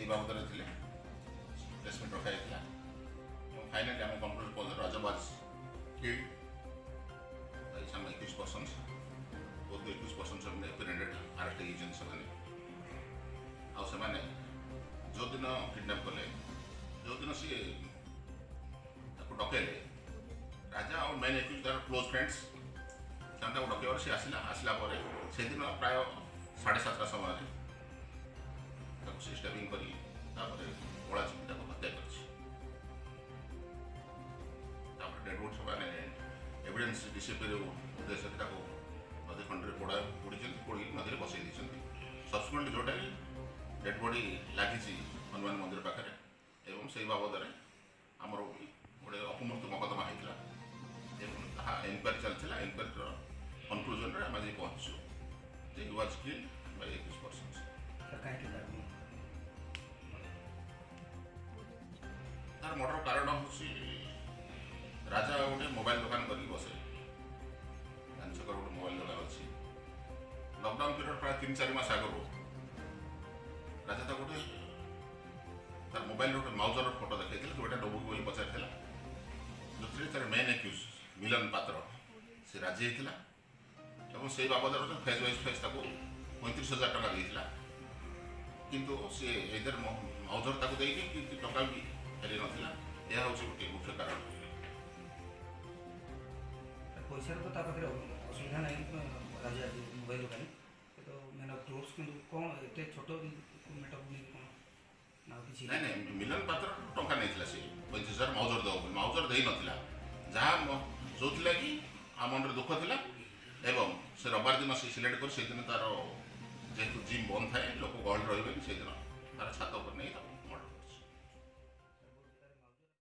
ସେଇ ବାବଦରେ ଥିଲେ, ପ୍ରେସ୍ ମିଟ୍ ରଖାଯାଇଥିଲା ଏବଂ ଫାଇନାଲି ଆମେ କନକ୍ଲୁଡ୍ କଲୁ, Raja was killed by some accused persons. Both accused persons have been apprehended, arrest ହେଇଯାଇଛନ୍ତି ସେମାନେ। ଆଉ ସେମାନେ ଯେଉଁଦିନ କିଡ଼ନାପ୍ କଲେ, ଯେଉଁଦିନ ସିଏ ତାକୁ ଡକେଇଲେ, ରାଜା ଆଉ ମେନ୍ ଏକ୍ୟୁଜ୍ ତାର କ୍ଲୋଜ୍ ଫ୍ରେଣ୍ଡସ୍, ସେମାନେ ତାକୁ ଡକେଇବାରୁ ସେ ଆସିଲା। ଆସିଲା ପରେ ସେଦିନ ପ୍ରାୟ 7:30 ସମୟରେ ତାକୁ ସେ ଷ୍ଟାବିଂ କରି ତାପରେ ଗଳା ଚିପି ତାକୁ ହତ୍ୟା କରିଛି। ତାପରେ ଡେଡ୍ ବଡି ସେମାନେ ଏଭିଡେନ୍ସ ଡିସିପିଆର ଉଦ୍ଦେଶ୍ୟରେ ତାକୁ ନଦୀ ଖଣ୍ଡରେ ପୋଡ଼ିଛନ୍ତି, ପୋଡ଼ିକି ନଦୀରେ ବସେଇ ଦେଇଛନ୍ତି। ସବସିକ୍ୱେଣ୍ଟଲି ଯେଉଁଟାକି ଡେଡ୍ ବଡି ଲାଗିଛି ହନୁମାନ ମନ୍ଦିର ପାଖରେ ଏବଂ ସେଇ ବାବଦରେ ଆମର ଗୋଟେ ଅପମୃତ୍ୟୁ ମକଦ୍ଦମା ହେଇଥିଲା ଏବଂ ତାହା ଏନକ୍ୱାରି ଚାଲିଥିଲା। ଏନକ୍ୱାରିର କନକ୍ଲୁଜନରେ ଆମେ ଆଜି ପହଞ୍ଚିଛୁ ଯେ he was killed by accused persons. Sir, କାହିଁକି ତାକୁ ତାର ମର୍ଡର କାରଣ ହେଉଛି, ରାଜା ଗୋଟେ ମୋବାଇଲ ଦୋକାନ କରିକି ବସେ। ଗାନ୍ଧୀ ଛକରେ ଗୋଟେ ମୋବାଇଲ ଦୋକାନ ଅଛି। ଲକଡାଉନ ପିରିୟଡ଼ ପ୍ରାୟ 3-4 ମାସ ଆଗରୁ ରାଜା ତାକୁ ଗୋଟେ ତାର ମୋବାଇଲରେ ଗୋଟେ ମାଉଜର ଫଟୋ ଦେଖାଇଥିଲା, ତୁ ଏଇଟା ନେବୁ କି ବୋଲି ପଚାରିଥିଲା, ଯେଉଁଥିରେ ତାର ମେନ୍ ଏକ୍ୟୁଜ୍ ମିଲନ ପାତ୍ର ସେ ରାଜି ହେଇଥିଲା ଏବଂ ସେଇ ବାବଦରେ ଫେଜ୍ ୱାଇଜ୍ ଫେଜ୍ ତାକୁ 35,000 ଟଙ୍କା ଦେଇଥିଲା। କିନ୍ତୁ ସିଏ ଏଇଦର ମାଉଜର ତାକୁ ଦେଇକି କିନ୍ତୁ ଟଙ୍କା ବି ଫେରି ନଥିଲା। ଏହା ହେଉଛି ଗୋଟିଏ ମୁଖ୍ୟ କାରଣ। ପଇସାର ତ ତା ପାଖରେ ଅସୁବିଧା ନାହିଁ। ରାଜା ମୋବାଇଲ ଦୋକାନୀ, ସେ ତ ମ୍ୟାନ୍ ଅଫ୍ କ୍ରୋର୍ସ। କିନ୍ତୁ କ'ଣ ଏତେ ଛୋଟ ମ୍ୟାଟରକୁ ନେଇକି କ'ଣ ନା ଆଉ କିଛି? ନାଇଁ ନାଇଁ, ମିଲନ ପାତ୍ର ଟଙ୍କା ନେଇଥିଲା ସେ 35,000 ମାଉଜର ଦେବ ବୋଲି, ମାଉଜର ଦେଇନଥିଲା, ଯାହା ଯୋଉଥିଲାଗି ଆ ମନରେ ଦୁଃଖ ଥିଲା। ଏବଂ ସେ ରବିବାର ଦିନ ସେ ସିଲେକ୍ଟ କରି ସେଇଦିନ ତାର ଯେହେତୁ ଜିମ୍ ବନ୍ଦ ଥାଏ, ଲୋକ ଗହଳି